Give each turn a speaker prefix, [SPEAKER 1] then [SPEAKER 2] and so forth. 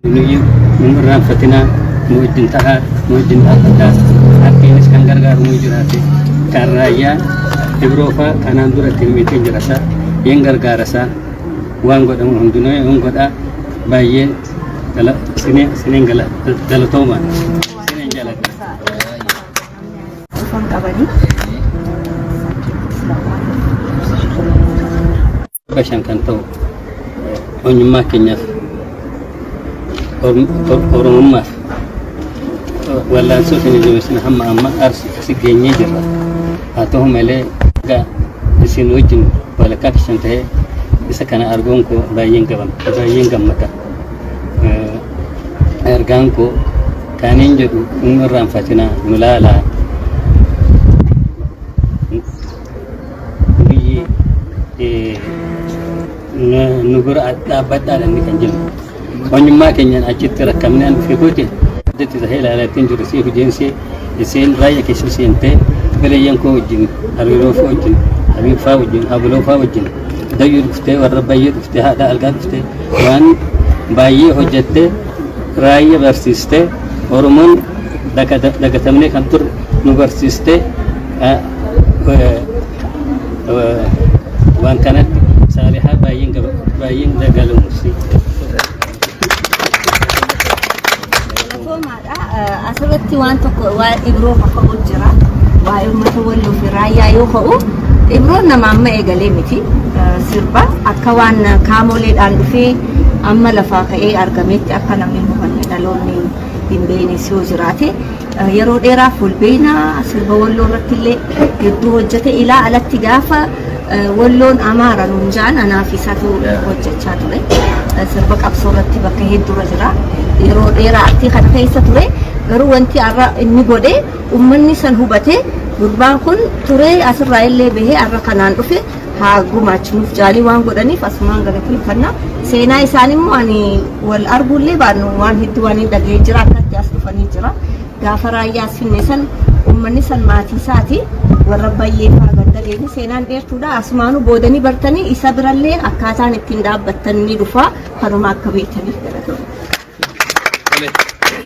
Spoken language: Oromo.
[SPEAKER 1] Nuyi nu irraanfatinaa, nu wajjin tahaa, nu wajjin dhaabbadhaa. Artiinis kan gargaaru nu jiraate. Kan raayyaa Ibroo faa kanaan dura itti himeetiin jira isaa. Yeen gargaara isaa. Waan godhamu hundinuu hin godhaa. Baay'ee sineen galatooma. Sineen jaaladha.
[SPEAKER 2] Dhufan qabanii.
[SPEAKER 1] 500 kan ta'u eenyummaa keenyaaf Oromummaaf wallaansoo isin jabeessina hamma amma asi geenyee jirra. Haa ta'u malee egaa isin wajjin walakkaa keessan ta'ee isa kana arguun koo baay'een gaban baay'een gammada. Ergaan koo kaaniin jedhu nu irraanfatinaa nu laalaa. Biyyi nu bira dhaabbadhaadha inni kan jennu. Eenyummaa keenyaan achitti rakkamnee an dhufee kooti addatti tahee ilaalattiin jiru siif jeensee isheen raayya keessa seentee obboleeyyan koo wajjin hariiroo faa wajjin habiib faa wajjin habuloo faa wajjin dayyuu dhuftee warra bayyee dhuftee haadha algaa dhuftee waan baay'ee hojjettee raayya barsiistee Oromoon dagatamnee kan turre nu barsiistee waan kanatti saalihaa baay'een baay'een galamursi.
[SPEAKER 2] Galatoomaadha. Asirratti waan tokko waa'ee Ibroo ka'u jira. Waa'ee uummata Walloo fi Raayyaa yoo ka'u Ibroon nama amma eegalee miti sirba akka waan kaamoleedhaan dhufee amma lafaa ka'ee argametti akka namni hin hubanne dhaloonni hin beeknes yoo jiraate Yeroo dheeraaf wal beekna sirba walloo irratti illee hedduu hojjete ilaa alatti gaafa walloon amaara nuun ja'an anaaf isatu hojjechaa ture. Sirba qabsoo irratti bakka hedduurra jira. Yeroo dheeraa artii kana keessa ture. Garuu wanti har'a inni godhe uummanni san hubate gurbaan kun turee asirraa illee bahee har'a kanaan dhufe haa gumaachinuuf jaalii waan godhaniif asumaan galateeffanna. Seenaa isaan immoo ani wal arguullee baannu waan hedduu waan hin dhaga'ee jira akkatti as dhufanii jira. Gaafa raayyaa as finne san uummanni san maatii isaati warra bayyee faa ganda deemu seenaan dheertuudha. Asumaanuu boodanii bartanii isa birallee akkaataan ittiin dhaabbattan ni dhufa kanuma akka beektaniif.